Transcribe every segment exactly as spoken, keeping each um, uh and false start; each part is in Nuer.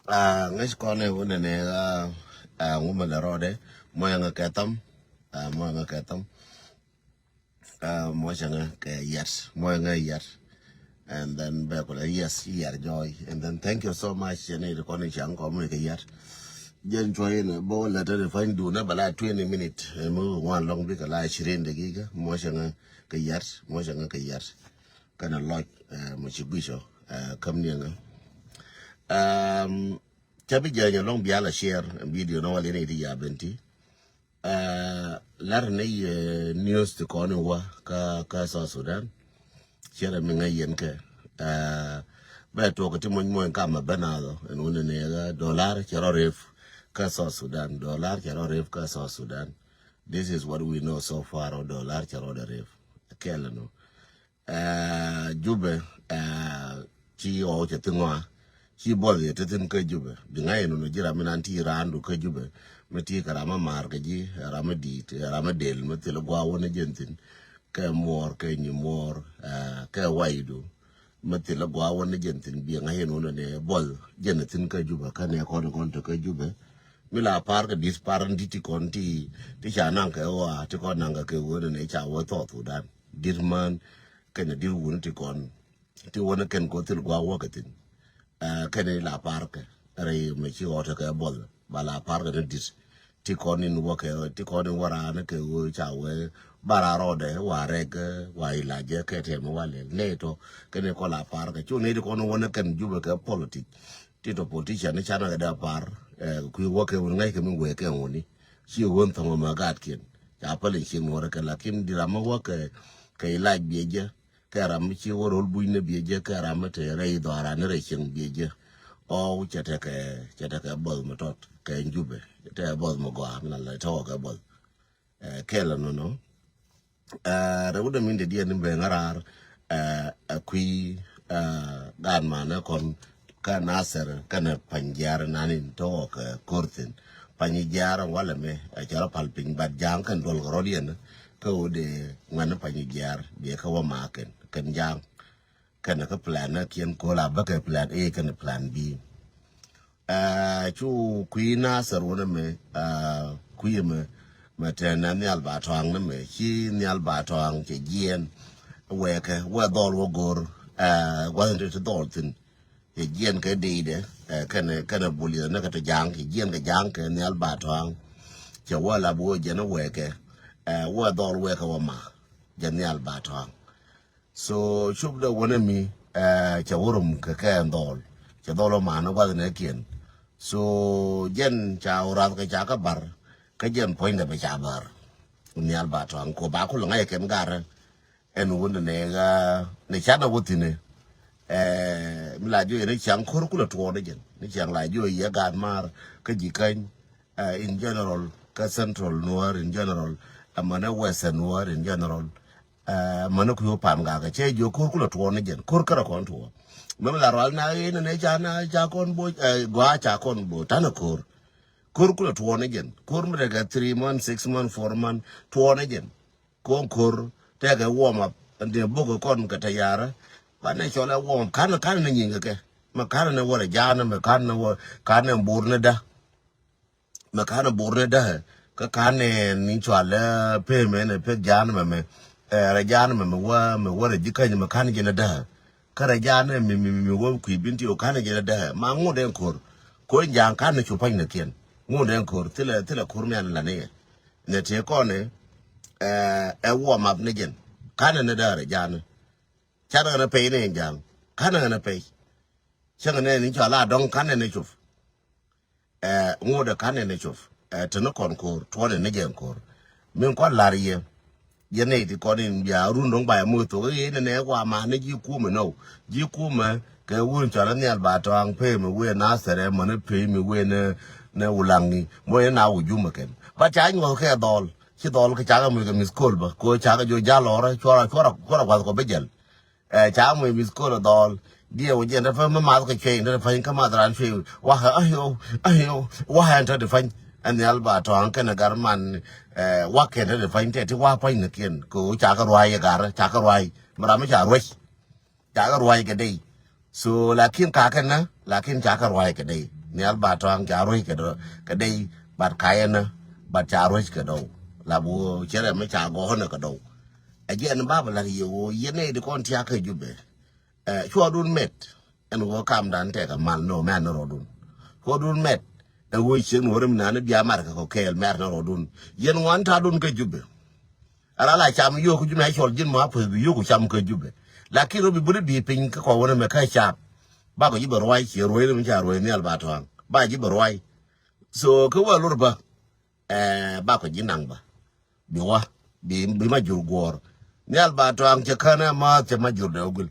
Ah, ŋäc kɔn ɛ wunɛ nɛ, ah, ah, ŋumɛ lɛ rɔɔdɛ. Mɔyɛ ŋɛ kɛ tham. Ah, mɔyɛ ŋɛ kɛ tham. Ah, mɔcɛ ŋɛ kɛ yɛt. Mɔyɛ ŋɛ yɛt. And then bɛ kulɛ, yes, yɛt jɔy. And then thank you so much. Yɛn ni kɔn ni cɛ ŋɛ kɔn mi kɛ yɛt. Jɛn cuɔ yɛn bɔ lɛ tɛ ni fany du nɛ bɛ la twenty minute. Ɛ mi ŋuan lɔŋ bikɛ la ishirin dagiga. Mɔcɛ ŋɛ kɛ yɛt. Mɔcɛ ŋɛ kɛ yɛt. Kɛnɛ lɔc, eh, mɛ ci guic ɔ, eh, käm ni ɛŋä. Um, ca bi jɛ nyɛ lɔŋ bia la share video ni wal yɛn iti ya benti. Eh, lar ni yɛ news ti kɔn in wa kä, kä South Sudan. Share mi ŋa yɛn kɛ. Eh, bɛ tuɔk ti mɔny mɔny kam a bɛ na dhɔ. Ɛn wuni ni ɛ dollar cɛ rɔ ref kä South Sudan. Dollar cɛ rɔ ref kä South Sudan. This is what we know so far, ɔ dollar cɛ rɔ ref. Kɛl nɔ. Eh, Jubɛ, eh, ci ɣɔw cɛ thi ŋɔa. Ci buɔth yɛ te thin kä Jubɛ. Bi ŋa̱c inɔ ji̱ ram mi nan ti raandu kä Jubɛ. Mi ti kɛ ram mi maar kɛ ji̱, ram mi di̱i̱t, ram mi del, mi thil gua̱a̱ wä ni jɛn thin. Kɛ muɔɔr, kɛ nyi muɔɔr, eh, kɛ waydu. Mi thil gua̱a̱ wä ni jɛn thin bi ŋa̱c inɔ ni buɔth jɛn thin kä Jubɛ. Kä nɛ kɔn kɔn te kä Jubɛ. Mi la par kɛ di̱t par ni ti kɔn ti, ti ca naŋ kɛ ɣɔa, ti kɔn naŋ kɛ kɛ ɣöö ni ca wä thɔɔth Sudan. Di̱t män, kɛnɛ di̱t wun ti kɔn ti wä ni kɛn kɔ thil gua̱a̱ wä kɛ thin. Eh, kɛnɛ la par kɛ rɛy mɛ ci ɣɔt kɛ buɔth ba la par kɛ ni di̱t. Ti kɔn in wä kɛ, ti kɔn in wä raan kɛ ɣöö ca wee ba raan rɔɔdɛ wa rɛk, wa ilajɛ kɛ tɛm wa lɛl. Nɛ tɔ kɛnɛ kɔ la par kɛ cu nɛ ti kɔn wä ni kɛn Jubɛ kɛ politik. Ti tɔ politician ni canɛ kɛ dee par, eh, kui̱ wä kɛ wun ŋa̱c kɛ mi wee kɛ wuni. Ci wun thɔŋ mɛ gaatkiɛn. Ca päl in cieŋ nuɔrɛ kɛ lakin di ram mi wä kɛ, kɛ ilac biɛ jɛ. Kɛ ram mi ci wä rol buc ni biɛ jɛ, kɛ ram mi te rɛy dhɔaran ni rɛy cieŋ biɛ jɛ. Ɔ, cɛ tekɛ, cɛ tekɛ buɔth mi tɔt kɛ Jubɛ. Tekɛ buɔth mi gɔaa mi na lɛ tɔk kɛ buɔth. Eh, kɛl nɔnɔ. Eh, rɛ wudɛ min dɛ diɛ ni bɛ ŋa̱raar, eh, ɛ kui̱, eh, gaan manɛ kɔn kä Nasir kɛnɛ pany jiaar nanin tɔk kɛ kor thin. Pany jiaar walɛ mɛ, eh, cɛ rɔ pal piny, but ja̱a̱ŋ kɛn duɔl kɛ rɔ̱diɛn. Kä wudɛ ŋuɛn pany jiaar biɛ kä wä ma kɛn, kɛn ja̱a̱ŋ. Kɛnɛ kä plan ni kiɛn ko̱l a bä kɛ plan A kɛnɛ plan B. Eh, cu kui̱ Nasir wunɛ mɛ, eh, kui̱ mɛ, mɛ tɛn na nhial ba tɔaŋ ni mɛ, ci nhial ba tɔaŋ cɛ jiɛn, wɛkɛ, wɛ dhɔl wä go̱r, eh, gua̱th in ti dhɔl thin. Cɛ jiɛn kɛ deydɛ, eh, kɛnɛ, kɛnɛ bul yɛ ni kɛ ti ja̱a̱ŋ, cɛ jiɛn kɛ ja̱a̱ŋ kɛ nhial ba tɔaŋ. Cɛ wä lap wä jɛn wɛkɛ, eh, wä dhɔl wɛkɛ wä ma, jɛ nhial ba tɔaŋ. So cop dɛ wänɛ mi, eh, cɛ wä rum kɛ kɛ dhɔl. Cɛ dhɔl wä ma ni gua̱th nɛ kiɛn. So jɛn ca wä rath kɛ ca kä bar, kä jɛn puɔ̱nydɛ bɛ ca bar. Nhial ba tɔaŋ ko ba kulɛ ŋa̱c kɛn garɛ. Ɛn wun ni nɛ ɣä ni canɛ wä thi̱n ɛ. Eh, mi la jiɔ yɛ ni ciaŋ ko̱r kulɛ tuɔɔk ni jɛn. Ni ciaŋ la jiɔ yɛ gaat maar kä ji̱ käny, eh, in general, kä central Nuäär in general, eh, mänɛ western Nuäär in general, eh, mänɛ kui̱ wä pam gakɛ. Cɛ jiɔ ko̱r kulɛ tuɔɔk ni jɛn. Ko̱r kärɛ kɔn tuɔɔk. Mɛ mi la rual na in nɛ ca na ca kɔn bo̱c, eh, gɔaa ca kɔn bo̱c. Tanɛ ko̱r. Ko̱r kulɛ tuɔɔk ni jɛn. Ko̱r mi tekɛ three month, six month, four month, tuɔɔk ni jɛn. Kɔn ko̱r tekɛ warm up. Ɛn ti bok kɔn kɛ tɛ yarä. Ba nɛ cɔl ɛ warm up. Kan, kan ni nyiŋ kɛ kɛ. Mɛ kan ni wä rɛ ja̱a̱n, mɛ kan ni wä, kan ni bur ni dä. Mɛ kan ni bur ni dä. Kä kan ni ni cɔal ɛ pemɛ ni pek ja̱a̱n mɛ mɛ. Ɛ rɛ ja̱a̱n mɛ mɛ wä, mɛ wä rɛ ji̱ käny mɛ kan ji̱ ni dä. Kä rɛ ja̱a̱n mɛ mi, mi, mi wä kui̱ bin ti wä kan ji̱ ni dä. Ma ŋut ɛn ko̱r. Ko̱r ja̱a̱n kan ni cu pa̱ny ni kiɛn. Ŋut ɛn ko̱r. Thilɛ, thilɛ ko̱r mi an la ni yɛ. Nɛ tëë kɔnɛ, ɛ, ɛ warm up ni jɛn. Kanɛ ni däärɛ ja̱a̱nɛ. Canɛ ɣän ɛ pɛy ni ɛn ja̱a̱ŋ. Kanɛ ɣän ɛ pɛy. Cäŋɛ nɛ ni cɔal a dɔ̱ŋ kanɛ ni cop. Ɛ, ŋuɔ̱tdɛ kanɛ ni cop. Ɛ, te ni kɔn ko̱r, tuɔɔnɛ ni jɛn ko̱r. Min kɔn la̱r yɛ. Yɛn nɛy ti kɔn in bia run dɔ̱ŋ ba yɛ moc thok i̱ nɛnɛ kua ma ni ji̱ kumɛ nɔw. Ji̱ kumɛ kɛ wun cɔal in nhial ba tɔaŋ pee mi wee na thɛrɛ mɛ ni pee mi wee ni, ni wulaŋni. Mɔ yɛn na wu jumɛ kɛn. Ba ca nyuɔth kɛ dhɔl. Ci dhɔl kɛ cakɛ moc kɛ miss call bä. Ko cakɛ jo jal lɔrä cuɔrɛ, cuɔrɛ, cuɔrɛ guath kɔ bi jɛl. Ɛ, ca moc miss call dhɔl. Diɛ wä jɛn dɛ pä mi math kɛ cuɛy dɛ pä kä math ran cuɛy. Wahɛ ahiu, ahiu, wahɛ ɛn tɔ di pany. Ɛn nhial ba tɔaŋ kɛnɛ gar man, ɛ, wah kɛn tɔ di pany tɛ ti wah pany ni kiɛn. Ko ca kɛ ruay gar, ca kɛ ruay. Mi ram mi ca ruec. Ca kɛ ruay kɛ dey. So lakin ka kɛn na, lakin ca kɛ ruay kɛ dey. Nhial ba tɔaŋ ca ruec kɛ dɔw kɛ dɛy, bat kayɛ nä, bat ca ruec kɛ dɔw. La bi wä cɛ rɛ mi ca gɔ̱hä nä kɛ dɔw. Ɛ jɛn ba bi lat yɛ wä yɛn nɛy di kɔn tiak kä Jubɛ. Ɛ cuɔdun mɛt. Ɛn wä kamdan tɛk a mal nɔ mɛn ni rɔdun. Cuɔdun mɛt. Ɛ wä cieŋ ni wä rim nani bia mar kɛ kɔ kɛɛl mɛr ni rɔdun. Yɛn ŋuan ta̱dun kä Jubɛ. Ala la cam yok kä Jubɛ, cɔl ji̱n ma puth bi yok cam kä Jubɛ. Lakin rɔ bi buri bi piny kä kɔ wä ni mɛ kä cap. Bakɔ ji̱ bɛ ruac, ciɛ ruac ni mi ca ruac nhial ba tɔaŋ. Ba ji̱ bɛ ruac. So kä wä lur bä. Ɛ bakɔ ji̱ naŋ bä. Bi wä bi bi ma jur guɔr. Nhial ba tɔaŋ cɛ kän ɛ mäth cɛ ma jur dɛ wä guil.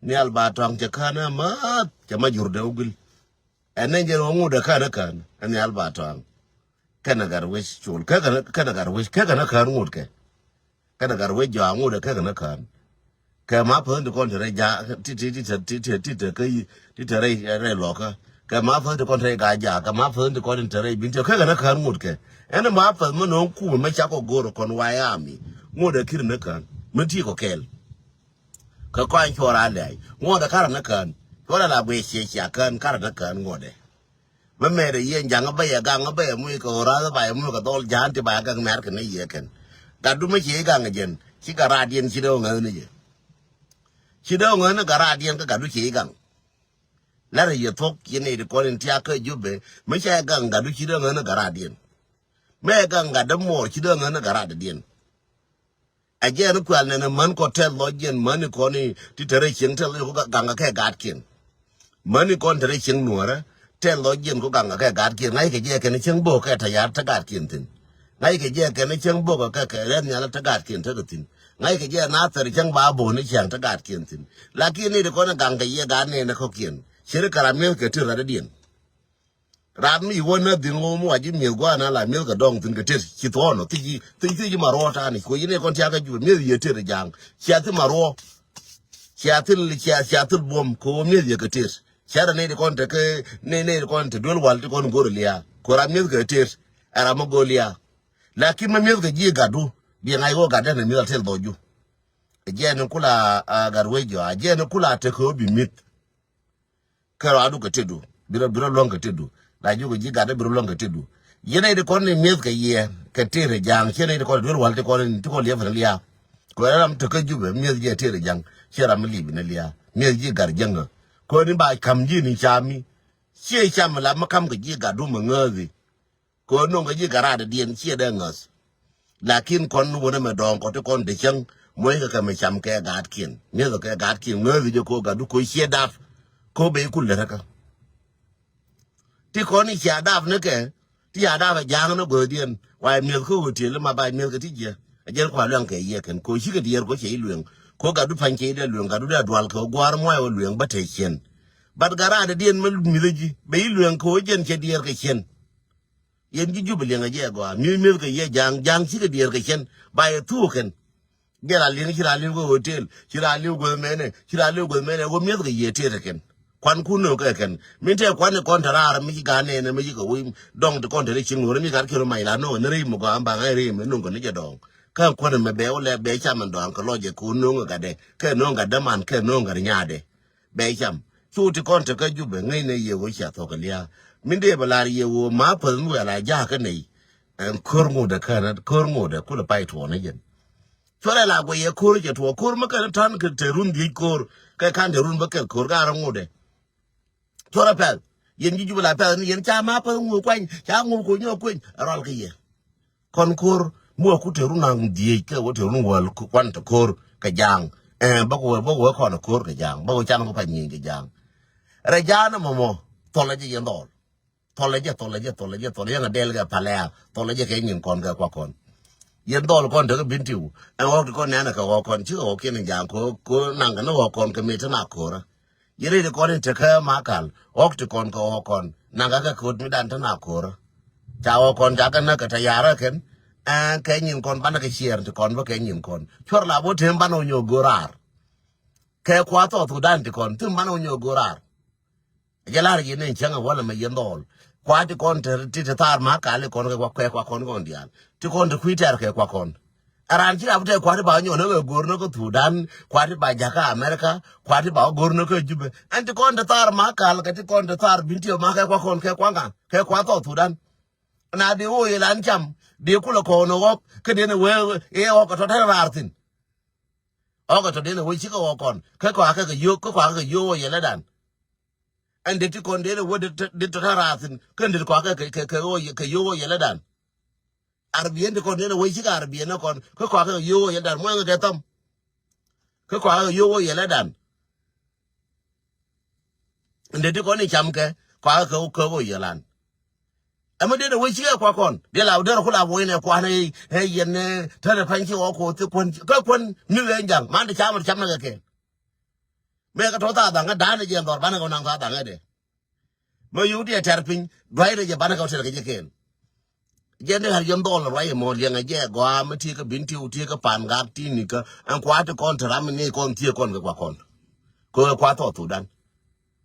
Nhial ba tɔaŋ cɛ kän ɛ mäth cɛ ma jur dɛ wä guil. Ɛn nɛ jɛn wä ŋut ɛ kän ɛ kän ɛ nhial ba tɔaŋ. Kɛn ɛ gat wec col kɛ kɛn kɛn ɛ gat wec kɛ kɛn ɛ kän ŋut kɛ. Kɛn ɛ gat wec jɔaŋ ŋut ɛ kɛ kɛn ɛ kään. Kɛ ma päth ti kɔn te rɛy ja̱a̱k ti ti ti te ti te ti te kä ti te rɛy rɛy lɔkä. Kɛ ma päth ti kɔn te rɛy gaa ja̱a̱k kɛ ma päth ti kɔn te rɛy bin ti kɛ kɛn ɛ kään ŋut kɛ. Ɛn ɛ ma päth mi nɔŋ kumɛ mɛ cak kɔ go̱o̱r kɔn wayami. Ŋut ɛ kir ni kään mi ti kɔ kɛɛl. Kɛ kɔn cuɔr a lɛy ŋut ɛ karɛ ni kään. Cuɔr ɛ la guic ciɛ cia kään karɛ ni kään ŋut ɛ. Mɛ mɛɛt ɛ yiëë ja̱ŋ ɛ bä yɛ gaŋ ɛ bä yɛ muc kɛ ɣöö rath ɛ ba yɛ muc kɛ dhɔl ja̱a̱n ti ba yɛ gaŋ mɛ̈r kɛ ni yiëë kɛn. Gatdu mi ci i̱ gaŋ ɛ jɛn ci gat raadiɛn ci dee ɣä ŋäthni jɛ. Ci dee ɣä ŋäthni gat raadiɛn kä gatdu ci i̱ gaŋ. La̱rä yɛ thuɔ̱k yɛn nɛy ti kɔn in tiak kä Jubɛ mi ca yɛ gaŋ gatdu ci dee ɣä ŋäthni gat raadiɛn. Mɛ yɛ gaŋ gatdä muɔɔr ci dee ɣä ŋäthni gat raadiɛn. A jɛn kuɛl nɛn män kɔ tɛth lɔ jiɛn män kɔn ti te rɛy cieŋ tɛth lɔ jiɛn kɔ gaŋ kɛ gatkiɛn. Män kɔn te rɛy cieŋ nuɔrɛ tɛth lɔ jiɛn kɔ gaŋ kɛ gatkiɛn ŋa̱c kɛ jɛ kɛn cieŋ bok kɛ tɛ yar te gatkiɛn thi̱n. Ŋa̱c kɛ jɛ kɛn cieŋ bok kɛ kɛ rɛn nhial te gatkiɛn te kɛ thi̱n. Ŋa̱c kɛ jɛ na thɛr cieŋ ba bon ni cieŋ te gatkiɛn thi̱n. Lakin ni ti kɔn gaŋ kɛ yɛ gat nɛn kɔkiɛn ciri kɛ ram mi̱eth kɛ ti rädädiɛn. Rat mi wä na dhiŋ ŋo mi wa ji̱ mi̱eth gua̱a̱ na la mi̱eth kɛ dɔŋ thi̱n kɛ tet ci thuɔ̱ɔ̱n ɔ thi̱c thi̱c thi̱c ma ruɔ ta̱a̱ni kuɔ yi̱n ɛ kɔn tiakä Jubɛ mi̱eth yɛ tet ɛ ja̱a̱ŋ. Cia thi̱ ma ruɔ. Cia thi̱l cia cia thi̱l buɔ̱m kɛ ɣöö mi̱eth yɛ kɛ tet. Cia rɛ nɛy ti kɔn te kä nɛy nɛy ti kɔn te duel wal ti kɔn go̱r ɛ lia̱a̱ kuɔ rat mi̱eth kɛ tet. Ɛ ram mi go̱r lia̱a̱. Lakin mi mi̱eth kɛ ji̱ gatdu bi ŋa̱c ɣöö gatdɛ ni mi̱eth a tet dhɔc ju. Ɛ jiɛn ni kula a gat wec jɔa jiɛn ni kula te kɛ ɣöö bi mi̱th. Kɛ rɔadu kɛ tetdu bi rɔ bi rɔ luäŋ kɛ tetdu. La jukɛ ji̱ gatdä bi rɔ luäŋ kɛ tetdu. Yɛn nɛy ti kɔn ni mi̱eth kɛ yɛ kɛ tet ɛ ja̱a̱ŋ ciɛ nɛy ti kɔn duel wal ti kɔn ti kɔn liɛp ni lia̱a̱. Kɛ ram te kä Jubɛ mi̱eth jɛ tet ɛ ja̱a̱ŋ ciɛ ram mi li̱p ni lia̱a̱ mi̱eth ji̱ gat jäŋä. Kɛ ni ba ka̱m ji̱ ni cami ciɛ cam la mi ka̱m kɛ ji̱ gatdu mɛ ŋääthi. Kɛ ɣöö no̱ŋ kɛ ji̱ gat raadädiɛn ciɛ dee ŋäth. Lakin kɔn wänä mɛ dɔ̱ŋ kɔ ti kɔn te cäŋ muɔ̱ckɛ kɛ mɛ cam kɛ gaatkiɛn mi̱eth kɛ gaatkiɛn ŋääthi jɛ ko̱ gatdu ko̱ ciɛ dap. Ko̱ ben kul lät kä ti kɔn i̱ cia dap ni kɛ ti ca dap ɛ ja̱a̱ŋ ni go̱o̱diɛn. Wa mi̱eth kä ɣöö tiëël ma ba mi̱eth kɛ ti jiɛ. Ɛ jɛn kua luɛŋ kɛ yiëë kɛn ko̱ cikɛ diɛɛr ko̱ cɛ i̱ lueŋ. Ko̱ gatdu pa̱ny cɛ i̱ dee lueŋ gatdu dee dual kɛ ɣöö gua̱a̱r muac ɣöö lueŋ bä te ciɛn. Bat gat raadädiɛn mi mi̱th ɛ ji̱ bɛ i̱ lueŋ kɛ ɣöö jɛn cɛ diɛɛr kɛ ciɛn. Yɛn ji̱ Jubɛ liɛŋ a jɛ a gɔaa mi̱th mi̱th kɛ yɛ ja̱a̱ŋ ja̱a̱ŋ cikɛ diɛɛr kɛ cɛn. Ba yɛ thuuk kɛn. Gɛl a li̱ŋ ci raan li̱w kɛ hotel ci raan li̱w guäth mɛnɛ ci raan li̱w guäth mɛnɛ wä mi̱eth kɛ yɛ tëët kɛn. Kuan kun nööŋ kɛ kɛn min tɛɛ kuan ni kɔn te raar mi ci gaat nɛɛnɛ mi ci kɛ wec dɔŋ ti kɔn te ri cieŋ nuɔ̱ɔ̱r mi gat kiɛn rɔ mac la nööŋ ni ri mi gɔaa baŋ ri mi nööŋ kɛ ni jɛ dɔɔŋ. Kä kuan mɛ bɛ wä lɛ bɛ cam ɛn dɔɔŋ kɛ lɔc jɛ kun nööŋ kɛ gatdɛ kɛ nööŋ gatdɛ man kɛ nööŋ gat nyaadɛ. Bɛ cam cu ti kɔn te kä Jubɛ ŋäcnɛ yɛ ɣöö cia thɔk kɛ lia̱a̱. Min dee bɛ lar yɛ ɣöö ma päth mi wɛl a ja̱a̱kä nɛy. Ɛn ko̱r ŋotdɛ känä ko̱r ŋotdɛ kulɛ pay tuɔɔnä jɛn. Cuɔrɛ la guɛy yɛ ko̱r cɛ tuɔɔk ko̱r mä kɛn ta̱n kɛ te run dhiec ko̱r kɛ ka̱n te run bä kɛl ko̱r ka rɔ ŋotdɛ. Cuɔrɛ pɛl yɛn ji̱ Jubɛ la pɛl ni yɛn ca ma päth ŋo̱o̱k kuany ca ŋo̱o̱k ko̱ nyɔk kueny rɔl kɛ yɛ. Kɔn ko̱r muɔ ku te run naŋ dhieec kɛ wä te run wäl kuan te ko̱r kɛ ja̱a̱ŋ. Ɛɛ bä ku wä bä ku wä kɔn ko̱r kɛ ja̱a̱ŋ bä ku can ku pa nyieny kɛ ja̱a̱ŋ. Rɛ ja̱a̱n ɛmɔ mɔ thɔlɛ jɛ yɛn dhɔl. Thɔlɛ jɛ thɔlɛ jɛ thɔlɛ jɛ thɔlɛ yɛn a dɛl kɛ palɛa thɔlɛ jɛ kɛ nyin kɔn kɛ kua kɔn. Yɛn dhɔl kɔn tekɛ bin tiw ɛn ɣɔk ti kɔn nɛnɛ kɛ ɣɔk kɔn cikɛ ɣɔk kiɛn in ja̱a̱ŋ ko ko naŋ kɛ ni ɣɔk kɔn kɛ mëë te na ko̱rä. Yɛn rɛy ti kɔn in tekä makal ɣɔk ti kɔn kɛ ɣɔk kɔn naŋ kɛ kɛ ko̱t mi dan te na ko̱rä. Ca ɣɔk kɔn ca kɛ näk kɛ te yarä kɛn. Ɛn kɛ nyin kɔn banɛ kɛ ciɛɛr ti kɔn bä kɛ nyin kɔn cuɔr la bä tem banɛ wä nyɔk go̱o̱r raar. Kɛ kua thɔɔth ku dan ti kɔn thim banɛ wä nyɔk go̱o̱r raar. Jɛ lar yɛn ni cäŋ ɛ wälɛ mɛ yɛn dhɔl kua ti kɔn te ti te thaar makal i kɔn kɛ kua kɛ kua kɔn kɔn diaal ti kɔn te kui̱ tɛr kɛ kua kɔn. Ɛ raan ci rap tɛ kuat i̱ ba nyɔn ɛ ɣöö go̱o̱r ni kä Thudan, kuat i̱ ba jakä Amerika, kuat i̱ ba ɣä go̱o̱r ni kä Jubɛ. Ɛn ti kɔn ti thaar ma kal kɛ ti kɔn ti thaar Bin Tiɛw ma kɛ kua kɔn kɛ kua ŋa kɛ kua South Sudan. Na dee wä yɛ lan cam dee kulɛ kɔn ɛ ɣɔk kä dee ni wee ɛ ɣɔk kɛ tɔ tɛn raar thi̱n. Ɣɔk kɛ tɔ dee ni wee cikɛ ɣɔk kɔn kä kua kɛ kɛ yio̱k kä kua kɛ kɛ yio̱k wä yɛ lɛ dan. Ɛn dee ti kɔn dee ni wee dee tɔ tɛn raar thi̱n kä dee kua kɛ kɛ kɛ kɛ yio̱k wä yɛ lɛ dan. Arabian ti kɔn nɛn a wec cikɛ Arabian ni kɔn kä kɔakɛ kɛ yio̱w wä yɛl dan muɛŋ kɛ thɔm. Kä kɔakɛ kɛ yio̱w wä yɛl dan. Ndɛ ti kɔn i̱ cam kɛ kɔakɛ kɛ kɛ wä yɛl an. Ɛmɛ dee ni wec cikɛ kua kɔn diɛ la wä derɛ ku la wä inɛ kuan ɛ yɛn ɛ tɛnɛ pany ci wä koth kuän kä kuän mi wee jaŋ man ti cam ri cam ni kɛ kɛn. Mëë kɛ tɔ̱ thaa dhaŋä da̱a̱n ɛ jɛ dhɔr banɛ kɛ wä naŋ thaa dhaŋä dɛ. Mä yio̱w ti ɛ tɛr piny duay rɛc ɛ banɛ kɛ wä tɛr kɛ jɛ kɛɛl. Jɛ ni ɣär yɛn dhɔl ruac ɛmɔ liɛŋɛ jɛ gɔaa mi ti kɛ Bin Tiɛw ti kɛ Pan Gak ti ni kä ɛn kua̱t ti kɔn te ram ni kɔn thiee kɔn kɛ kua kɔn. Kɛ kɛ kua South Sudan.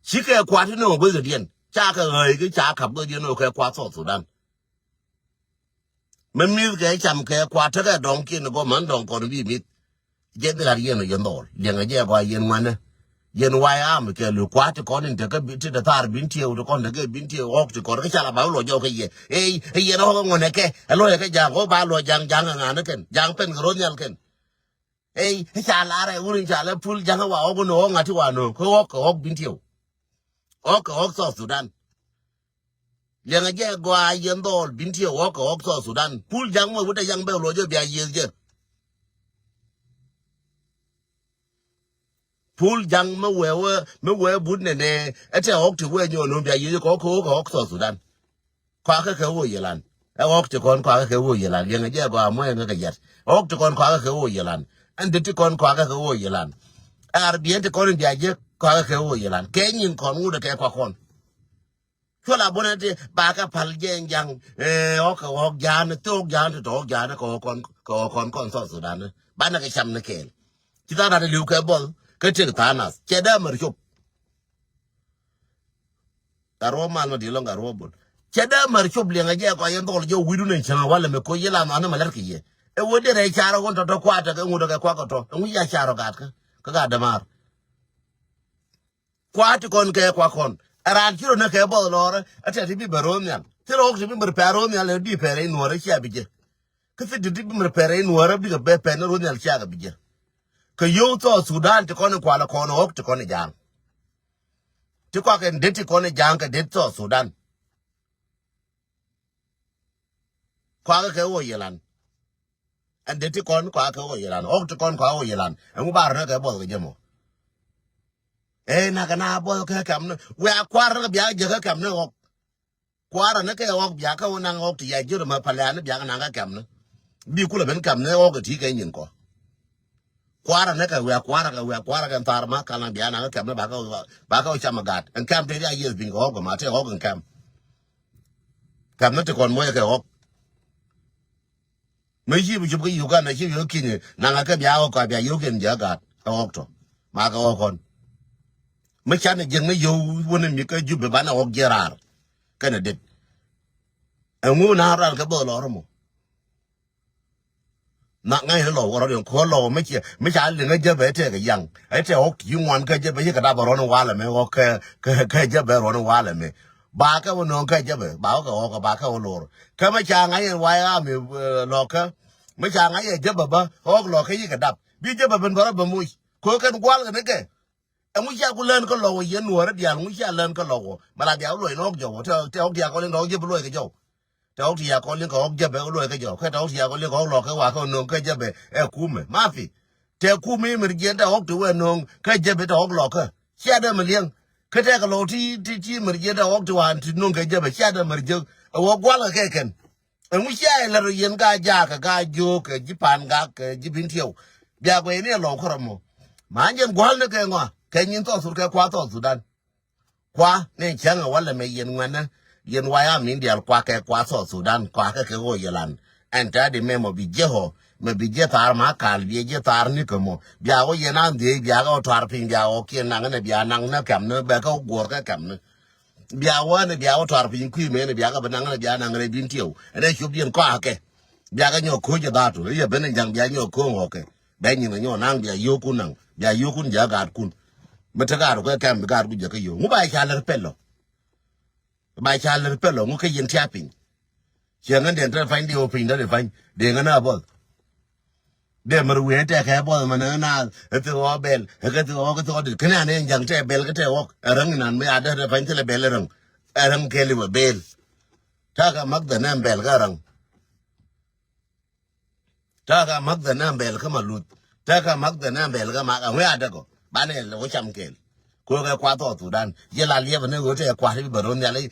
Cikɛ kua ti ni ɣä gueth kɛ diɛn ca kɛ ɣäi ki ca kap gueth diɛn ɣä kɛ kua South Sudan. Mi mi̱th kɛ cam kɛ kua tekɛ dɔ̱ŋ kiɛn gɔmän dɔ̱ŋ kɔn bi mi̱th. Jɛ dhil ar yɛn ɔ yɛn dhɔl liɛŋɛ jɛ gɔaa yɛn ŋuanɛ. Yɛn way am kɛ lu kua ti kɔn in tekɛ ti te thar Bin Tiɛw ti kɔn tekɛ Bin Tiɛw ɣɔk ti kɔn kä ca la ba luɔ jɔw kɛ yɛ. Ey ey yɛn ɣɔk ŋuanɛ kɛ ɛ luɔ yɛ kɛ jaŋ ɣɔk ba luɔ jaŋ jaŋ ŋaŋ ni kɛn jaŋ pɛn kɛ ro̱ nhial kɛn. Ey ɛ ca lar ɛ wur in ca lɛ pul jaŋ wa ɣɔk ni ɣɔk ŋa̱t ti wa no̱o̱ŋ kä ɣɔk kɛ ɣɔk Bin Tiɛw. Ɣɔk kɛ ɣɔk South Sudan. Liɛŋɛ jɛ gɔaa yɛn dhɔl Bin Tiɛw ɣɔk kɛ ɣɔk South Sudan. Pul jaŋ mɔ wut ɛ yaŋ bɛ luɔ jɛ bia yieth jɛ. Pul jaŋ mi wee wee mi wee but nɛnɛ ɛ tɛ ɣɔk ti wee nyɔn nɔ bia yieth kɛ ɣɔk kɛ ɣɔk kɛ ɣɔk South Sudan. Kɔakɛ kɛ ɣöö yɛ lan ɛ ɣɔk ti kɔn kɔakɛ kɛ ɣöö yɛ lan liɛŋɛ jɛ gɔaa mɔ ɛŋɛ kɛ yɛt. Ɣɔk ti kɔn kɔakɛ kɛ ɣöö yɛ lan. Ɛn dee ti kɔn kɔakɛ kɛ ɣöö yɛ lan. Ɛ ar biɛn ti kɔn in bia jiek kɔakɛ kɛ ɣöö yɛ lan kɛ nyin kɔn ŋut ɛ kɛ kɔakɔn. Cuɔl a bunɛ ti ba kɛ pal jɛ jaŋ. Ɛ ɣɔk kɛ ɣɔk ja̱a̱n ti ɣɔk ja̱a̱n ti tɔ ɣɔk ja̱a̱n kɛ ɣɔk kɔn kɛ ɣɔk kɔn kɔn South Sudan. Banɛ kɛ cam ni kɛɛl. Ci tha̱a̱ŋ rat li̱w kɛ buɔth kä tëk tha̱a̱ŋ nath cɛ dee mär cop. Gat ruɔ̱p mal ma di̱i̱t lɔ̱ŋ gat ruɔ̱p bol cɛ dee mär cop liɛŋɛ jɛ kɔc yɛn dhɔl jɛ wi̱i̱dun ɛn cäŋ walɛ mɛ koc yɛ la nhɔakä mɛ lät kɛ yɛ. Ɛ wee derɛ car ɣän tɔ̱tɔ̱ kua̱t tekɛ ŋut tekɛ kuak kɛ tɔ̱ ɛŋu ya car ɔ gat kä kä gat dämaar. Kua̱t ti kɔn kɛ kuak kɔn ɛ raan ci rɔ näk kɛ buɔth lɔɔrä ɛ tɛt ti bi bɛ ro̱o̱n nhial thil ɣɔk ti bi bɛ pɛr ro̱o̱n nhial ɛ di pɛr rɛy nuɔ̱ɔ̱rä cia bi jɛ. Kä thil ti bi bɛ pɛr rɛy nuɔ̱ɔ̱rä bikɛ bɛ pɛr ni ro̱o̱n nhial cia kɛ bi jɛ. Kɛ yio̱w South Sudan ti kɔn in kualɛ kɔn ɣɔk ti kɔn in ja̱a̱ŋ. Ti kuak in det ti kɔn in ja̱a̱ŋ kɛ det South Sudan. Kuakɛ kɛ ɣöö yɛ lan. Ɛn det ti kɔn kuakɛ kɛ ɣöö yɛ lan ɣɔk ti kɔn kuakɛ ɣöö yɛ lan ɛŋu ba rɔ nɛ kɛ buɔth kɛ jɛ mɔ. Ee nakɛ na buɔth kɛ kɛm ni wia kuar rɛ kɛ bia jɛ kɛ kɛm ni ɣɔk. Kuarä ni kɛ ɣɔk bia kä wä naŋ ɣɔk ti ya ji̱ rɛ mɛ paliani bia kɛ naŋ kä kɛm ni. Bi kulɛ ben kɛm ni ɣɔk ti kɛ nyin kɔ. Kuarä ni kɛ wia kuarä kɛ wia kuarä kɛ thar ma kal naŋ bia naŋ kä kɛm ni ba kä ba kä wä cam ɛ gat ɛn kɛm te ria yieth piny kɛ ɣɔk kɛ ma te ɣɔk ɛn kɛm. Kɛm ni ti kɔn muɔc kɛ ɣɔk. Mi ci bi cop kä Uganda ci bi kä Kenya naŋ kä bia ɣɔk kɔ bia yio̱k kɛn bia gat ɛ ɣɔk tɔ. Ma kɛ ɣɔk kɔn. Mi canɛ jiäkni yio̱w wänɛ mi kä Jubɛ banɛ ɣɔk jiɛ raar. Kɛnɛ det. Ɛŋu na ran kɛ bä lɔr mɔ. Na ŋa̱c ni lɔw kɛ rɔ̱diɛn kuɔ lɔw mi ciɛ mi ca liŋ ɛ jäpɛ ɛ tɛk ɛ yaŋ ɛ tɛk ɣɔk ti ci ŋuan kä jäpɛ ci kɛ dap ɛ ruɔ̱n walɛ mi ɣɔk kɛ kɛ jäpɛ ruɔ̱n walɛ mi. Ba kɛ wä nööŋ kä jäpɛ ba wä kɛ ɣɔk ba kɛ wä lor. Kä mi ca ŋa̱c yɛn wayɛ ɣam mi lɔkä mi ca ŋa̱c yɛ jäpɛ bä ɣɔk lɔkä yi kɛ dap bi jäpɛ ben bä rɔ bä moc. Ko̱ kɛn gual kɛ ni kɛ. Ɛŋu cia ku lɛn kä lɔk wä yɛn nuɔ̱ɔ̱rä diaal ŋu cia lɛn kä lɔk wä mɛ la diaal luɔc ni ɣɔk jɔk wä tɛ ɣɔk diaal kɔn liŋ tɛ ɣɔk jɛpɛ luɔc kɛ jɔk. Tɛ ɣɔk ti ya kɔn liŋ kɛ ɣɔk jɛpɛ luɔc kɛ jɔk kɛ tɛ ɣɔk ti ya kɔn liŋ kɛ ɣɔk lɔk kɛ wa kä nöŋ kä jɛpɛ ɛ kumɛ mafi. Tɛ kumɛ mɛr jiɛn tɛ ɣɔk ti wɛ nöŋ kä jɛpɛ tɛ ɣɔk lɔk kä cia dee mɛ liɛŋ. Kä tɛ kɛ lɔk ti ti ti mɛr jiɛn tɛ ɣɔk ti wa ti nöŋ kɛ jɛpɛ cia dee mɛr jiɛn ɛ wä gual kɛ kɛ kɛn. Ɛŋu cia ilɛ rɔ yɛn ka jaak kɛ ka jiök kɛ ji̱ Pan Gak kɛ ji̱ Bin Tiɛw. Bia guɛy ni ɛ lɔw kärɔ mɔ. Ma jɛn gua̱l ni kɛ ŋɔa kɛ nyin South Sudan kɛ kua South Sudan. Kua ni cäŋ ɛ walɛ mɛ yɛn ŋuɛnɛ yɛn waya min diaal kua kɛ kua South Sudan kua kɛ kɛ ɣöö yɛ lan. Ɛn tɛ di mɛ mɔ bi jiɛ ɣɔ mɛ bi jiɛ thaar ma kal bi jiɛ thaar ni kɛ mɔ bia ɣɔ yɛn an dhiec bia ɣɔ tuar piny bia ɣɔ kiɛn naŋ ni bia naŋ ni kɛm ni bɛ kɛ guɔr kɛ kɛm ni. Bia wä ni bia wä tuar piny kui̱ meni bia kɛ bi naŋ ni bia naŋ rɛy Bin Tiɛw ɛn ɛ cop diɛn kɔakɛ. Bia kɛ nyɔk ko̱o̱c ɛ dhaatu i̱ yɛ ben in ja̱ŋ bia nyɔk ko̱o̱ŋ ɣɔkɛ. Bɛ nyin kɛ nyɔk naŋ bia yio̱o̱kun naŋ bia yio̱o̱kun ja̱ gaatkun. Mi te gaatkun kɛ kɛm bi gaatkun jɛ kä yio̱o̱k ŋu ba ca lär pɛl ɔ. Ba ca lär pɛl ɔ ŋu kä yɛn tiap piny. Ciɛ ŋän diɛn te pany di ɣöö piny dä di pany di ŋän a buɔth. Dee mär wiee tɛkɛ buɔth mɛ ni naath ɛ thik ɣɔk bɛl ɛ kɛ thik ɣɔk kɛ thik ɣɔk dit kɛn an ɛn ja̱ŋ tɛ bɛl kä tɛ ɣɔk ɛ räŋ inan mi a dee te pany thilɛ bɛl ɛ räŋ. Ɛ räŋ kɛl iwɛ bɛl. Takä mak dhɛ nɛm bɛl kä räŋ. Takä mak dhɛ nɛm bɛl kä ma luth. Takä mak dhɛ nɛm bɛl kä mak aŋuɛ a däk ɔ banɛ lɛ wä cam kɛl. Kokɛ kuath ɔ thudan yɛ la liɛpɛ ni ɣöö tɛ kuath i̱ bɛ ro̱n nhial i̱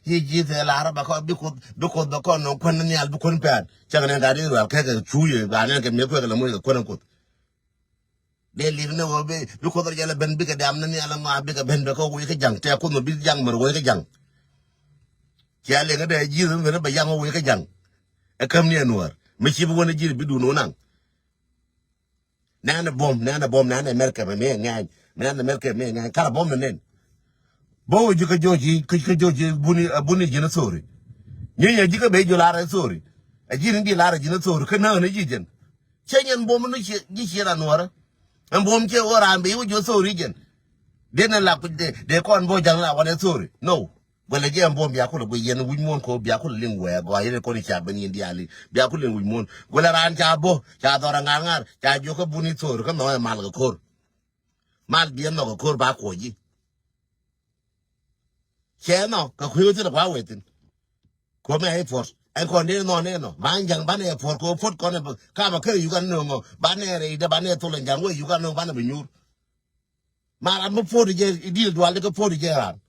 ji̱ thɛ la rɔ bɛ kɔ bi kuoth bɛ kɔ nɔ kuän nhial bi kuän pɛn. Cäŋ nɛ gat i̱ rual kɛkɛ cu yɛ ba nɛ kɛ mi̱eth kuɛkɛ lɛ moc kɛ kuän kuoth. Dee li̱p ni ɣöö bi bi kuoth rɔ jɛ lɛ ben bikɛ dam ni nhial ŋɔa bikɛ ben bɛ kɔ wec kä ja̱ŋ tɛ kuoth mɔ bi ja̱ŋ mär wec kä ja̱ŋ. Cia liŋ dee ji̱ thɛ bɛ yaŋ wec kä ja̱ŋ. Ɛ käm ni ɛ nuäär mi ci bi wän ji̱ bi duun wä naŋ. Nɛnɛ buɔ̱m nɛnɛ buɔ̱m nɛnɛ mɛrkɛ mɛ mi ŋɛny nɛnɛ mɛrkɛ mi ŋɛny karɛ buɔ̱m ni nen. Bä wä ji̱ kä jo̱o̱c ji̱ kä jo̱o̱c ji̱ buni buni ji̱n thori. Nyi yɛ ji̱ kä ben ji̱ lar thori. Ɛ ji̱ ni di lar ji̱n thori kä näk ni ji̱ jɛn. Cɛ nyɛn buɔ̱m ni ji̱ ciɛ ran nuɔrä. Ɛn buɔ̱m ciɛ wä ran ben wä ji̱ thori jɛn. Dee ni lak dee kɔn bo̱ ja̱ŋ la wanɛ thori no. Guɛlɛ jɛ ɛn buɔ̱m bia kulɛ guic yɛn wi̱c muɔ̱ɔ̱n ko̱ bia kulɛ liŋ wɛɛ gɔaa yɛn kɔn i̱ ca ben yɛn diaali bia kulɛ liŋ wi̱c muɔ̱ɔ̱n guɛlɛ raan ca bo̱ ca dhɔr ɛ ŋa̱r ŋa̱r ca jiök kä buni thor kä nhɔk ɛ mal kɛ ko̱r. Mal biɛ nhɔk kɛ ko̱r ba kuɔc ji̱. Cɛ nhɔk kɛ kui̱ wä thi̱n ɛ kua wee thi̱n. Kuɔmɛ ɛ puɔt ɛn kɔn dee nhɔk nɛ nhɔk ba ja̱ŋ banɛ ɛ puɔt kɛ wä puɔt kɔn ɛ kamɛ kä Uganda no̱o̱ŋ ɔ banɛ rɛy dee banɛ thol ɛ ja̱ŋ wee Uganda no̱o̱ŋ banɛ bi nyuur. Ma ram mi puɔ̱t jɛ i̱ di̱i̱l dual kä puɔ̱t jɛ ran.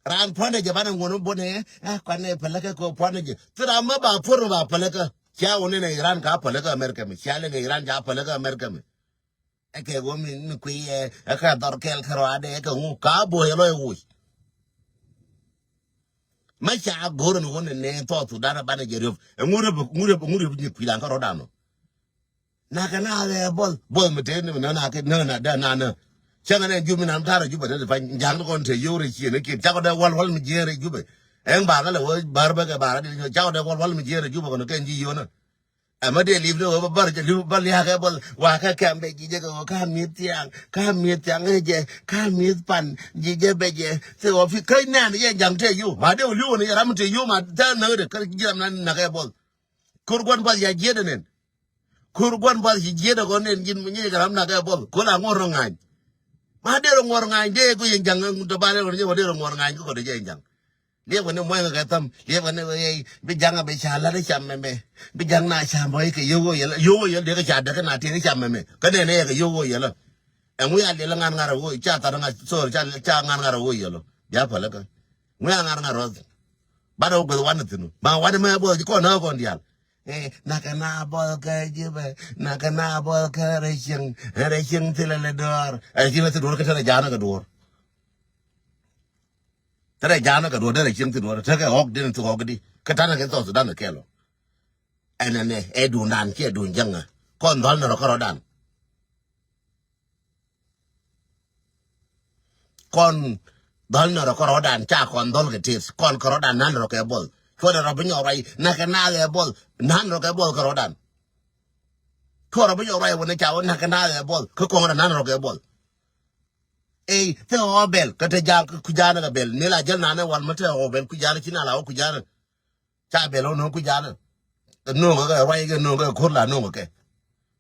Ran puɔ̱nɛ jɛ banɛ ŋuɔ̱n mi buɔ̱nɛ ɛ kuanɛ päläkä kɛ puɔ̱nɛ jɛ. Thi ram mi ba puɔ̱t mi ba päläkä. Cia wä ni nɛ Iran ka päläkä America mi cia lɛ nɛ Iran ca päläkä America mi. Ɛ kɛ wä mi mi kui̱ ɛ ɛ kɛ dhɔr kɛl kɛ rɔadɛ ɛ kɛ ŋu ka bo̱o̱ yɛ lɔc woc. Ma ca go̱r ni wä ni nɛ thɔɔth Sudan banɛ jɛ riöp ɛ ŋu riöp ŋu riöp ŋu riöp ni kui̱ dan kä rɔdan nɔ. Nakɛ na ɣɛ buɔth buɔth mi te ni mi nä na kɛ nä na dɛ na nä. Cäŋ nɛ jumi na mi ta̱rɛ Jubɛ te ti pany ja̱a̱ŋ ni kɔn te yio̱w rɛ ciëë ni kiɛn cakɔ dɛ wal wal mi jiɛɛn rɛ Jubɛ. Ɛŋ bar kä lɛ wä bar bä kɛ bar adi cakɔ dɛ wal wal mi jiɛɛn rɛ Jubɛ kɔn kɛn ji̱ yio̱w nä. Ɛmɛ dee li̱p ni wä bä bar jɛ li̱p bä lia̱a̱ kɛ buɔth wa kɛ kɛm bɛ ji̱ jɛ kɛ wä ka mi̱th thiaŋ ka mi̱th thiaŋ ɛ jɛ ka mi̱th pan ji̱ jɛ bɛ jɛ. Thik wä fi kä nɛn yɛ ja̱ŋ te yio̱w ma dee wä li̱w wä ni yɛ ram mi te yio̱w ma thɛn näk dee kä ji̱ ram na näk ɛ buɔth. Ko̱r gua̱n buɔth ya jiɛt ɛ nɛn. Ko̱r gua̱n buath ci jiɛt ɛ kɔn nɛn ji̱n mi nyiec kɛ ram nak ɛ buɔth ko̱n a ŋuɔ̱r rɔ ŋa̱ny. Ma dee rɔ ŋuɔ̱r ŋa̱ny dee ku yɛn ja̱ŋ tɔ ba rɛ kɔn jɛ wä dee rɔ ŋuɔ̱r ŋa̱ny kä kɔn jɛ yɛn ja̱ŋ. Liɛp kɛ ni muɔ̱ny kɛ thäm liɛp kɛ ni wee bi ja̱ŋ a bi ca la̱t ɛ cam mɛmɛ. Bi ja̱ŋ na cam bä kɛ yio̱w ɣöö yɛlä yio̱w ɣöö yɛlä dee kɛ ca däk kɛ na tiɛn ɛ cam mɛmɛ kä nɛn ɛ yɛ kɛ yio̱w ɣöö yɛlä. Ɛŋu ya liɛl ɛ ŋa̱n ŋa̱r ɛ ɣöö ca thar ŋa̱ thor ca ŋa̱n ŋa̱r ɛ ɣöö yɛlä. Bia päl ɛ kä ŋu ya ŋa̱n ŋa̱r ɛ ɣöö. Banɛ wä gueth wanɛ thi̱n ma wanɛ mɛ buɔth ci kɔn nä kɔn diaal. Ɛ nakɛ na buɔth kɛ Jubɛ nakɛ na buɔth kɛ rɛy cieŋ rɛy cieŋ thilɛ lɛ duɔ̱ɔ̱r. Ɛ cieŋ thil duɔ̱ɔ̱r kä te rɛ ja̱a̱n kɛ duɔ̱ɔ̱r. Te rɛ ja̱a̱n kɛ duɔ̱ɔ̱r te rɛ cieŋ thil duɔ̱ɔ̱r tekɛ ɣɔk den thil ɣɔk di kä ta̱nɛ kɛ South Sudan kɛɛl ɔ. Ɛnɛnɛ ɛ duundan kiɛ duun jäŋä kɔn dhɔl ni rɔ kärɔ̱dan. Kɔn dhɔl ni rɔ kärɔ̱dan ca kɔn dhɔl kɛ teth kɔn kärɔ̱dan nan rɔ kɛ buɔth. Cuɔt rɔ bi nyɔk ruac nakɛ naath ɛ buɔth nan rɔ kɛ buɔth kärɔ̱dan. Cuɔt rɔ bi nyɔk ruac wä ni ca wä nakɛ naath ɛ buɔth kä kɔn rɔ nan rɔ kɛ buɔth. Ey thɛ ɣɔɔ bɛl kä te ja̱a̱n kuja̱a̱n kɛ bɛl ni la jäl nanɛ wal mi te ɣɔɔ bɛl kuja̱a̱n ci na la wä kuja̱a̱n. Ca bɛl wä no̱o̱ŋ kui̱ janä. No̱o̱ŋ kɛ ruac kɛ no̱o̱ŋ kɛ ko̱r la no̱o̱ŋ kɛ.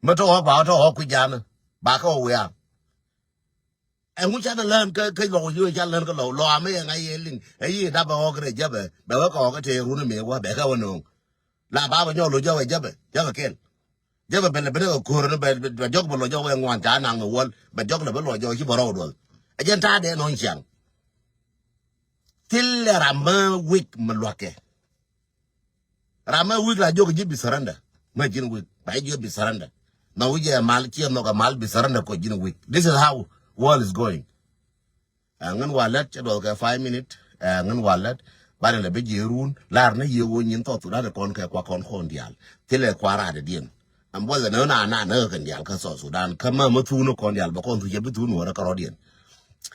Mä tɔ̱ ɣɔ̱k ba wä tɔ̱ ɣɔ̱k kui̱ janä ba kä wä wiaa. Ɛŋu canɛ lään kä kä lɔk wi̱i̱ ca lään kä lɔk lɔk amä yɛ ŋa̱c yɛ liŋ ɛ yiëë dap ɛ ɣɔ̱k rɛy jäpɛ bɛ wä kɛ ɣɔ̱k kä tëë run ɛ mëë wä bɛ kɛ wä no̱o̱ŋ. La ba bɛ nyɔk lo̱c jɔk ɛ jäpɛ jäpɛ kɛl. Jäpɛ bɛ lɛ ben ɛ kɛ ko̱r ni bɛ jɔk bɛ lɔc jɔk wɛ ŋuan ca naŋ ɛ wäl bɛ jɔk lɛ bɛ lɔc jɔk ci bɛ rɔw duɔth. Ɛ jɛn ta̱a̱ dee nɔ̱ɔ̱ny ciaŋ. Thilɛ ram mä wik mi luäkɛ. Ram mä wik la jiök ji̱ bi surrender. Mä ji̱n wik ba ji̱ jiök bi surrender. Nhɔk wi̱c jɛ mal ciɛ nhɔk ɛ mal bi surrender kɔ ji̱n wik. This is how world is going. Ɛ ŋän wa lät cɛ duɔth kɛ five minute. Ɛ ŋän wa lät banɛ lɛ bi jiɛ run lar ni yiëë wä nyin South Sudan kɔn kɛ kua kɔn kɔn diaal. Thilɛ kua raadɛ diɛn. Ɛn buɔth ɛn ɣän a na näk kɛn diaal kä South Sudan kä mä mä thun kɔn diaal bɛ kɔn thuc ɛ bi thun wärä kärɔ̱diɛn.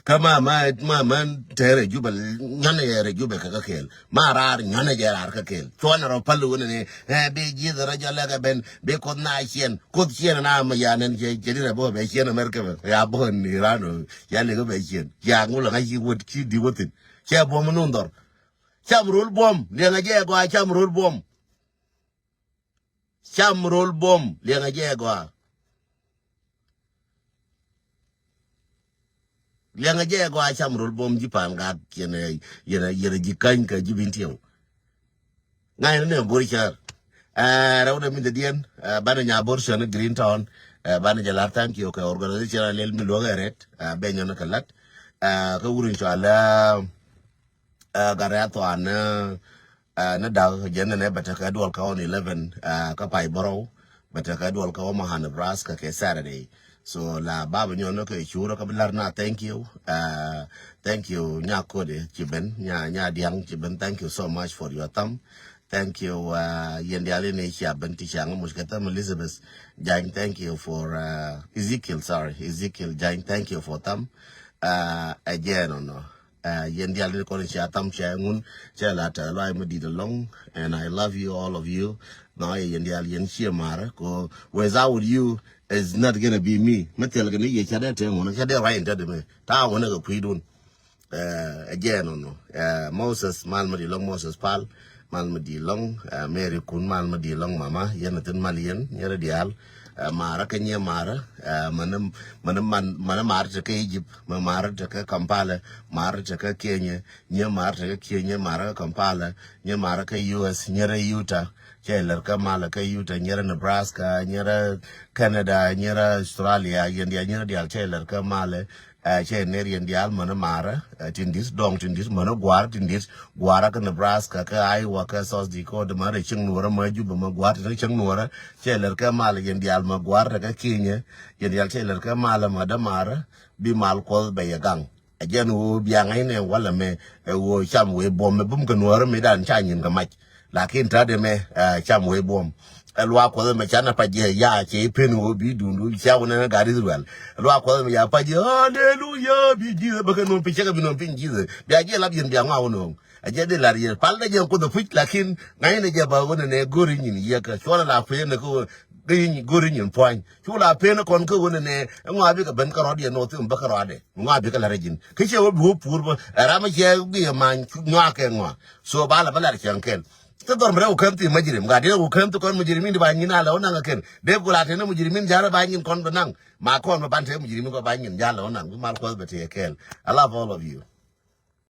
Kä ma ma ma ma tɛrɛ Jubɛ, nyɔnɛ yɛ rɛ Jubɛ kɛ kä kɛl. Ma raar nyɔnɛ jɛ raar kä kɛl. Cuɔnɛ rɔ päl wunɛ ni, eh, bi ji̱th rɔ jɔlɛ kɛ ben, bi Kuoth na ciɛn. Kuoth ciɛn na ma ya nɛn cɛ, cɛ di rɛ bɔ bɛ ciɛn America bɛ. Ya bɔ ni ran o. Ya lɛ kɛ bɛ ciɛn. Ya ŋulɛ ŋa ci wot ci di wotin. Cɛ buɔm nun dhɔr. Cam rol buɔm. Liɛŋɛ jɛ gɔaa cam rol buɔm. Cam rol buɔm. Liɛŋɛ jɛ gɔaa. Liɛŋɛ jɛ gɔaa cam rol buɔm ji̱ Pangak. Yɛnɛ, yɛnɛ, yɛnɛ ji̱ kany kɛ ji̱ bin tiɛw. Ŋa̱cnɛ ni bor cär. Ɛ, rɛw dɛ min dɛ diɛn, ɛ, banɛ nya bor cär ni Green Town. Ɛ, banɛ jɛ lar thank you kɛ organization a lel mi luɔk ɛ rɛt. Ɛ, bɛ nyɔn kɛ lat. Ɛ, kä wurun cɔal, ɛ, ɛ, gat rɛ̈th thuan, ɛ, ɛ, ni dak jɛn ni nɛ bɛ tekɛ duɔl kä on eleven, ɛ, kä pay bärɔw. Bɛ tekɛ duɔl kä Omaha, Nebraska kɛ Saturday. So la baba nyɔn ni kɛ cur kä bi lar na thank you. Ɛ, thank you nya kode ci ben, nya, nya diaŋ ci ben. Thank you so much for your thumb. Thank you, ɛ, yɛn diali ni cia ben ti cia ŋa muc kɛ thumb Elizabeth. Jany, thank you for, ɛ, Ezekiel, sorry, Ezekiel Jany, thank you for thumb. Ɛ, ɛ jɛ nɔ nɔ. Ɛ, yɛn dial ni kɔn cia thumb cia ŋun, cia la tɛ lɔac mi dit alɔŋ. And I love you, all of you. Nɔ yɛ yɛn dial yɛn cie mar ko without you, it's not gonna be me. Mi thil kɛ ni yɛ ca dee te ŋun, ca dee ruac in te de mi. Ta ŋun kɛ kui̱dun. Ɛ, ɛ jɛ nɔ nɔ. Ɛ, Moses, mal mi dit alɔŋ, Moses Pal. Mal mi dit alɔŋ, ɛ, Mary Kun, mal mi dit alɔŋ, mama, yɛn a thin mal yɛn, nyɛrɛ dial. Ɛ, marä kä nyɛ marä, ɛ, mani, mani man, mani marä te kä Egypt, mɛ marä te kä Kampala, marä te kä Kenya, nyɛ marä te kä Kenya, nyɛ marä kä Kampala, nyɛ marä kä U S, nyɛrɛ Utah, cɛ lɛr kä malɛ kä Utah, nyɛrɛ Nebraska, nyɛrɛ Canada, nyɛrɛ Australia, yɛn dial, nyɛrɛ dial, cɛ lɛr kä malɛ. Ɛ, cɛ ner yɛn diaal mänä marä, ɛ, tin di̱t, dɔŋ tin di̱t, mänä gua̱a̱r tin di̱t, gua̱a̱rä kä Nebraska, kä Iowa, kä South Dakota, mänä cieŋ nuɔrä, mä Jubɛ, mä gua̱a̱r tin cieŋ nuɔrä, cɛ lɛr kɛ malä yɛn diaal, mä gua̱a̱r tekɛ Kenya, yɛn diaal cɛ lɛr kɛ malä, mä dämarä, bi mal Kuɔth bɛ yɛ gaŋ. Ɛ jɛn ɣöö bia ŋa̱cnɛ walɛ mɛ, ɛ ɣöö cam wee buɔm mɛ bum kɛ nuɔrä mi dan ca nyin kɛ mac. Lakin ta̱a̱dɛ mɛ, ɛ, cam wee buɔm. Ɛ luaak Kuɔth ɛmɛ canɛ pac jɛ ya cɛ i̱ pen ɣöö bi duundu cia wunɛ ni gat Israel. Ɛ luaak Kuɔth ɛmɛ ya pac jɛ, haleluya, bi Jesus bä kɛ nööŋ piny, cɛ kɛ bi nööŋ piny Jesus. Bia jiɛ lap yɛn bia ŋɔak wä nööŋ. Ɛ jɛ di lar yɛn pal dɛ jɛ Kuoth ɛ puc, lakin ŋa̱cnɛ jɛ bä wunɛ nɛ go̱ri nyin yɛ kɛ cuɔlɛ la kuecnɛ kɛ ɣöö go̱ri nyin pua̱ny. Cu la pen kɔn kä ɣöö nɛnɛ, ŋɔa bikɛ ben kä rɔɔdiɛn nɔ thim bä kä rɔɔdɛ. Ŋɔa bikɛ la rɛ ji̱n. Kä ciɛ wä bi wä puur bä, ɛ ram ciɛ bi yɛ ma̱ny ŋɔa kɛ ŋɔa. So ba la bä lar cäŋ kɛl. Kä dhɔr mi rɛ wä käm thi mujrim. Gat diɛn wä käm thi kɔn mujrimin di ba nyin a la wä naŋ kɛn. Dee ku la tɛn mujrimin jarɛ ba nyin kɔn bä naŋ. Ma kɔn bä ban te mujrimin kɔ ba nyin jarɛ wä naŋ. Bi mal Kuɔth bɛ tëë kɛl. I love all of you.